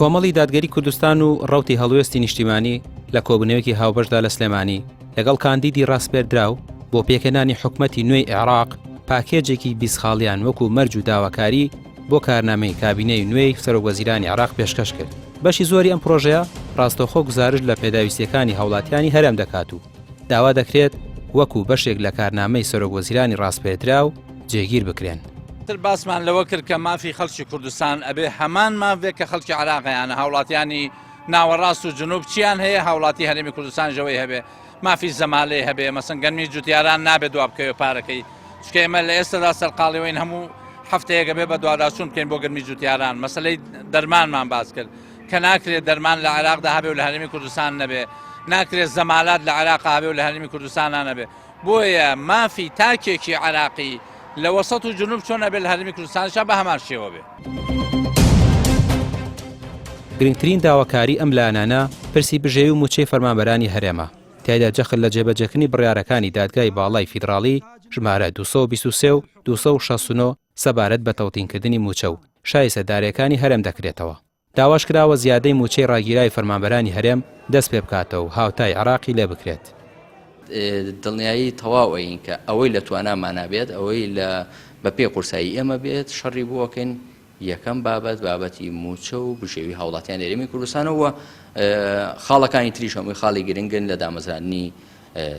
کۆمەڵی دادگەری کوردستان و ڕەوتی هەڵوێستی نیشتیمانی لە کۆبوونەوەیەکی هاوبەشدا لە سلێمانی لەگەڵ کاندیدی ڕاسپێردراو بۆ پێکهێنانی حکومەتی نوێی عێراق پاکێجێکی 20 خاڵیان وەکو مەرج و داواکاری بۆ کارنامەی کابینەی نوێی سەرۆکوەزیرانی عێراق پێشکەش کرد. بەشی زۆری ئەم پرۆژەیە ڕاستەوخۆ گوزارشت لە پێداویستییەکانی هاوڵاتیانی هەرێم دەکات و داوا دەکرێت وەکو بەشێک لە کارنامەی سەرۆکوەزیرانی ڕاسپێردراو جێگیر بکرێن. تر باسمان لەوە کرد کە مافی خەڵکی کوردستان ئەبێ هەمان ماف بێ کە خەڵکی عێراق هەیانە، هاوڵاتیانی ناوەڕاست و جنوب چیان هەیە هاوڵاتی هەرێمی کوردستانیش ئەوەی هەبێ، مافی زەمالەی هەبێ، مەسەن گەنمی جوتیاران نابێ دوا بکەوێ پارەکەی، چونکە ئێمە لە ئێستەدا سەرقاڵیوەین هەموو هەفتەیەک ئەبێ بەدواداچوون بکەین بۆ گەنمی جوتیاران، مەسەلەی دەرمانمان باس کرد کە ناکرێت دەرمان لە عێراقدا هەبێ و لە هەرێمی کوردستان نەبێ، ناکرێت زەمالات لە عێراقا هەبێ و لە هەرێمی کوردستانا نەبێ. بۆیە مافی تاکێکی عێراقی لە وەسەت و جنوب چۆن ئەبێ لە هەرێمی کوردستانیشا بە هەمان شێوە بێ. گرنگترین داواکاری ئەم لایەنانە پرسی بژێوی و مووچەی فەرمانبەرانی هەرێمە، تیایدا جەخت لە جێبەجێکردنی بڕیارەکانی دادگای باڵای فیدڕاڵی ژمارە 223 و 269 سەبارەت بە تەوتینکردنی مووچە و شایستە دارایەکانی هەرێم دەکرێتەوە. داواش کراوە زیادەی مووچەی ڕاگیراوی فەرمانبەرانی هەرێم دەست پێ بکاتەوە و هاوتای عێراقی لێ بکرێت. دڵنیایی تەواو ئەین کە ئەوەی لە توانامانا بێت، ئەوەی لە بە پێی قورسایی ئێمە بێت شەڕی بۆ ئەکەین، یەکەم بابەت بابەتی مووچە و بژێوی هاوڵاتیانی هەرێمی کوردستانە و خاڵەکانی تریش هەمووی خاڵی گرنگن لە دامەزراندنی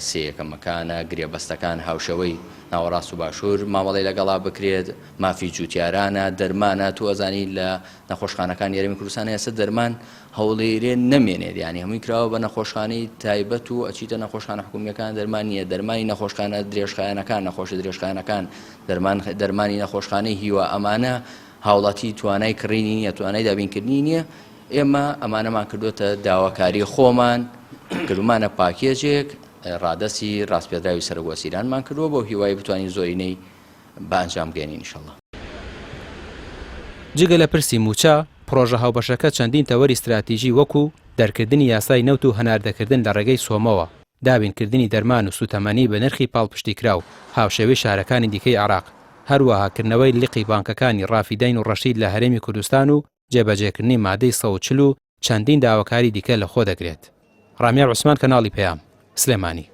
سێ یەکەمەکانە، گرێبەستەکان هاوشێوەی ناوەڕاست و باشوور مامەڵەی لەگەڵا بکرێت، مافی جووتیارانە، دەرمانە، تۆ ئەزانی لە نەخۆشخانەکانی هەرێمی کوردستان ئێستا دەرمان هەوڵێرێ نەمێنێت، یانی هەمووی کراوە بە نەخۆشخانەی تایبەت و ئەچیتە نەخۆشخانە حکومییەکان دەرمان نییە، دەرمانی نەخۆشخانە درێژخایەنەکان، نەخۆشە درێژخایەنەکان، دەرمان دەرمانی نەخۆشخانەی هیوا ئەمانە هاوڵاتی توانای کڕینی نییە، توانای دابینکردنی نییە، ئێمە ئەمانەمان کردووەتە داواکاری خۆمان، کردوومانە پاکێجێک ڕادەستی ڕاسپێردراوی سەرۆکوەزیرانمان کردووە بەو هیوای بتوانین زۆرینەی بە ئەنجام بگەیەنین ان شاء اللە. جگە لە پرسی مووچە، پڕۆژە هاوبەشەکە چەندین تەوەری ستراتیژی وەکو، دەرکردنی یاسای نەوت و هەناردەکردن لە ڕێگەی سۆمۆوە، دابینکردنی دەرمان و سووتەمەنی بە نرخی پاڵپشتیکراو هاوشێوەی شارەکانی دیکەی عێراق، هەروەها کردنەوەی لقی بانکەکانی ڕافیدەین و ڕەشید لە هەرێمی کوردستان و جێبەجێکردنی مادەی 140 و چەندین داواکاری دیکە لەخۆدەگرێت. ڕامیار عوسمان کەناڵی پەیام، سلێمانی.